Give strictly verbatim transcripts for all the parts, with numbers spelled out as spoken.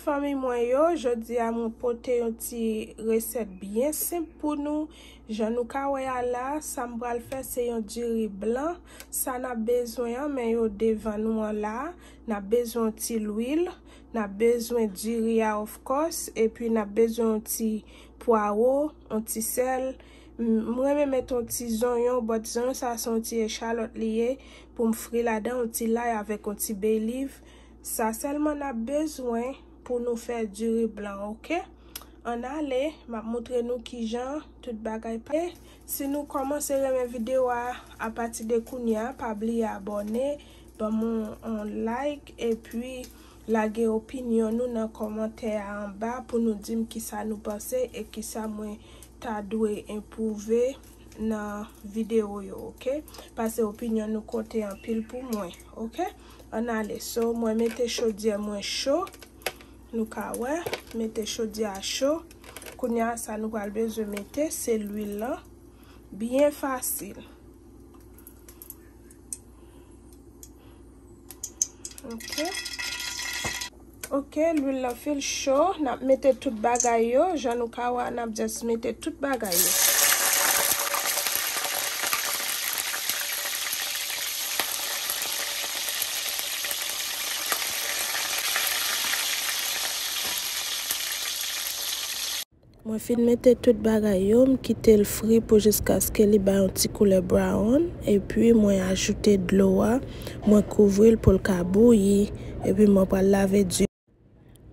Fanmi mwen yo, jodi a mwen pote yon ti resèt byen senp pou nou. Jan nou ka wè a la, sa m pral fè se yon diri blan. Sa n ap bezwen an, men yo devan nou an la. N ap bezwen yon ti lwil, n ap bezwen diri a, of course, epi n ap bezwen yon ti pwawo, yon ti sèl. M, m renmen met yon ti zonyon, but zonyon sa se yon ti echalòt li ye, pou m fri ladan, yon ti lay avèk yon ti bay leaf. Sa sèlman n ap bezwen pou nou fè diri blan, oke? Ann ale, m ap moutre nou kijan tout bagay pase. Si nou kòmanse renmen videyo a apati de kounye a, pa bliye abòne, ban m yon, yon like, epi lage opinyon nou nan kòmantè a anba pou nou di m kisa nou panse e kisa mwen ta dwe enpwouve nan videyo yo, oke? Paske opinyon nou konte anpil pou mwen, oke? Ann ale. So, mwen mete chodyè mwen cho. Nou ka wè, mete chodyè a cho. Kounye a, sa nou pral bezwen mete, se lwil lan. Byen fasil. Oke. Oke, lwil lan fin cho. N ap mete tout bagay yo. Jan nou ka wè, n ap just mete tout bagay yo. Mwen fin mete tout bagay yo, m kite l fri pou jiskaske li bay yon ti koulè brown, epi mwen ajoute dlo a, mwen kouvri l pou l ka bouyi, epi mwen pral lave diri.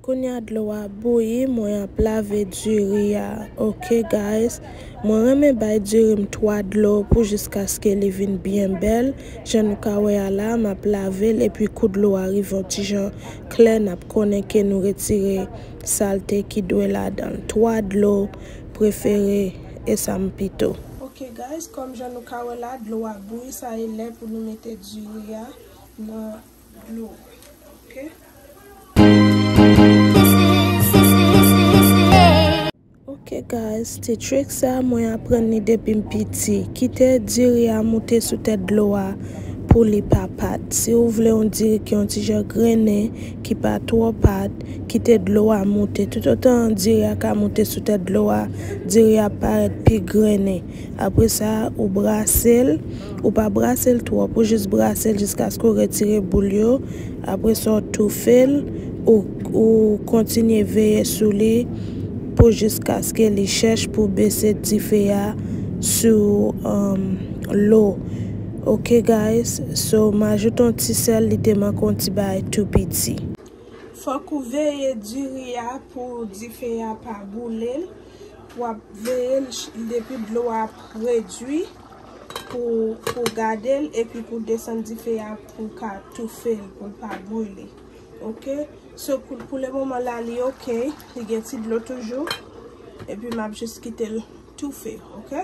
Kounye a dlo a bouyi, mwen ap lave diri a. Oke, guys, mwen renmen bay diri m twa dlo pou jiskaske li vin byen bèl. Jan nou ka wè a la, m ap lave l, epi kou dlo a rive yon ti jan klè, n ap konnen ke nou retire salte ki dwe ladan l. Twa dlo prefere, e sa m pito. Oke, guys, kòm jan nou ka wè la, dlo a bouyi, sa e lè pou nou mete diri a nan dlo. Oke. Oke, guys, ti trik sa mwen aprann li depi m piti. Kite diri a moute sou tèt dlo a pou li pa pat. Si w vle yon diri ki yon ti jan grennen, ki pa twò pat, kite dlo a moute. Toutotan diri a ka moute sou tèt dlo a, diri a ap parèt pi grennen. Apre sa, ou brase l. Ou pa brase l twòp, ou jis brase l jiskaske w retire boul yo. Apre sa, w toufe l, ou, ou kontinye veye sou li pou jiskaske li chèch pou bese dife a sou, um, lo. Oke, guys, so, m ajoute yon ti sèl, li te manke yon ti bagay tou piti. Fòk ou veye diri a pou dife a pa boule l. W ap veye l ch-, depi dlo a ap redui pou, pou gade l, epi pou desann dife a pou ka toufe l, pou l pa boule. Oke? So, pou, pou le moman la, li oke. Li gen ti dlo toujou. Epi m ap jis kite l toufe, oke?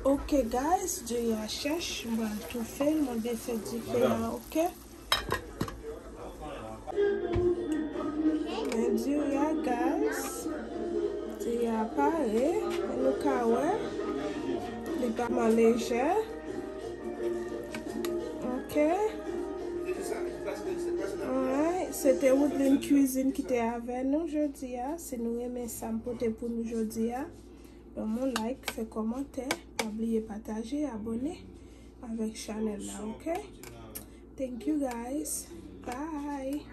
Oke, guys, diri a chèch. M pral toufe l, mwen bese dife a, oke? Men diri a, guys. Diri a pare. E nou ka wè. Li pa man lejè. Oke. Alright. Se te Woodline Cuisine ki te avè nou jodi a. Si nou renmen sa m pote pou nou jodi a, ban m yon like, fè kòmantè, pa bliye pataje, abòne avèk chanèl la, oke? Thank you, guys. Bye.